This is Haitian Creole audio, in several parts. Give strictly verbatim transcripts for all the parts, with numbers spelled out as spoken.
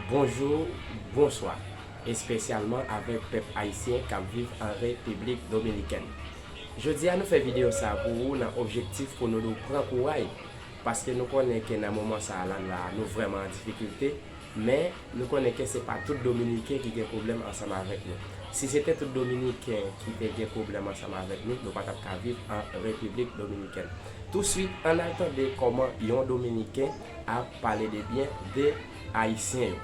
Bonjou, bonswa, espesyalman avèk pèp ayisyen k ap viv an Repiblik Dominikèn. Jodi a nou fè videyo sa pou ou nan objektif pou nou di w pran kouray, paske nou konnen ke nan moman sa a la, la nou vrèman an difikilte, men nou konnen ke se pa tout Dominiken ki gen pwoblèm ansanm avèk nou. Si se te tout Dominiken ki te gen pwoblèm ansanm avèk nou, nou pa t ap ka viv an Repiblik Dominikèn. Touswit, ann al tande kòman yon Dominiken ap pale de byen de Ayisyen yo.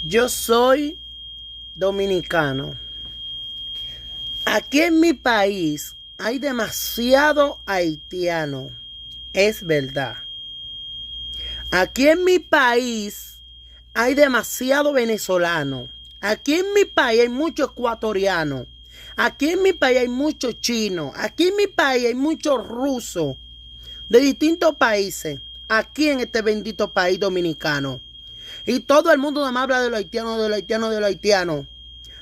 Yo soy dominicano. Aquí en mi país hay demasiado haitiano. Es verdad. Aquí en mi país hay demasiado venezolano. Aquí en mi país hay mucho ecuatoriano. Aquí en mi país hay mucho chino. Aquí en mi país hay mucho ruso. De distintos países. Aquí en este bendito país dominicano. Y todo el mundo nada más habla de los haitianos, de los haitianos, de los haitianos.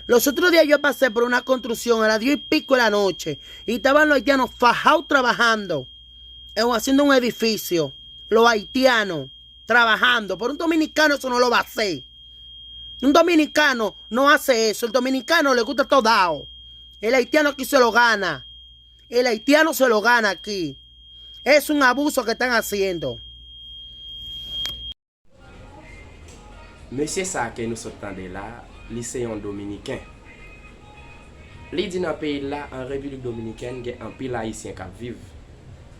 Los otros días yo pasé por una construcción a las diez y pico de la noche y estaban los haitianos fajados trabajando, eh, haciendo un edificio. Los haitianos trabajando. Pero un dominicano eso no lo va a hacer. Un dominicano no hace eso. El dominicano le gusta todo dado. El haitiano aquí se lo gana. El haitiano se lo gana aquí. Es un abuso que están haciendo. Mesye sa a ke nou sot tande la, li se yon Dominiken. Li di nan peyi l la, an Repiblik Dominikèn, gen anpil Ayisyen k ap viv,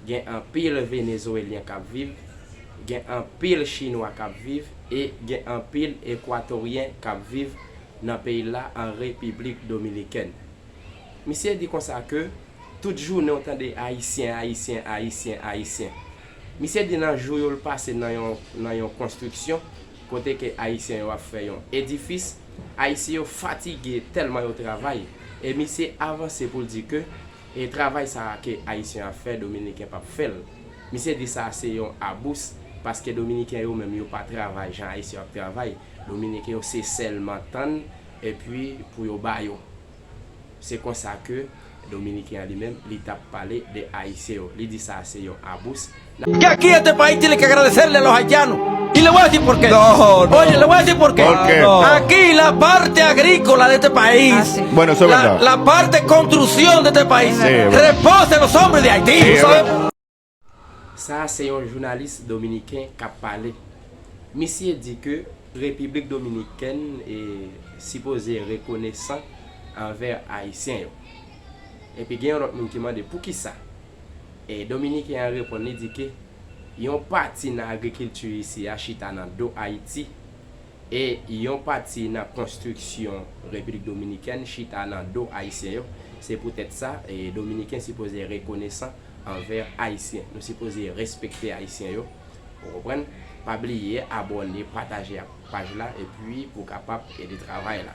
gen anpil Venezwelyen k ap viv, gen anpil Chinwa k ap viv e gen anpil Ekwatoryen k ap viv nan peyi l la, an Repiblik Dominikèn. Misye di konsa ke tout jounen w tande Ayisyen, Ayisyen, Ayisyen, Ayisyen. Misye di nan jou yo l pase nan yon, nan yon konstriksyon kote ke Ayisyen yo ap fè yon edifis, Ayisyen yo fatige tèlman yo travay. E misye avanse pou l di ke e travay sa a ke Ayisyen yo ap fè, Dominiken p ap fè l. Misye di sa a se yon abous, paske Dominiken yo menm yo pa travay jan Ayisyen yo ap travay. Dominiken yo se sèlman tann epi pou yo ba yo. Se konsa ke Dominiken an li menm, li t ap pale de Ayisyen yo. Li di sa a se yon abous. Que aquí este país tiene que agradecerle a los haitianos. Y le voy a decir por qué. No, no. Oye, le voy a decir por qué. ¿Por qué? Aquí la parte agrícola de este país, Bueno, eso es la, verdad. la parte construcción de este país, Sí, bueno. reposa en los hombres de Haití. Sí, ¿Tú es sabes? verdad. Sa a se yon jounalis dominiken k ap pale. Misye di ke Repiblik Dominikèn e sipoze rekonesan anvè Ayisyen yo. Epi gen yon lòt moun ki mande poukisa. E Dominiken an reponn li di ke yon pati nan agrikilti isi a chita nan do Ayiti e yon pati nan konstriksyon Repiblik Dominikèn chita nan do Ayisyen yo. Se poutèt sa, e Dominiken sipoze rekonesan anvè Ayisyen. Nou sipoze respekte Ayisyen yo. Ou konprann? Pa bliye abòne, pataje ak paj la epi pou w kapab ede travay la.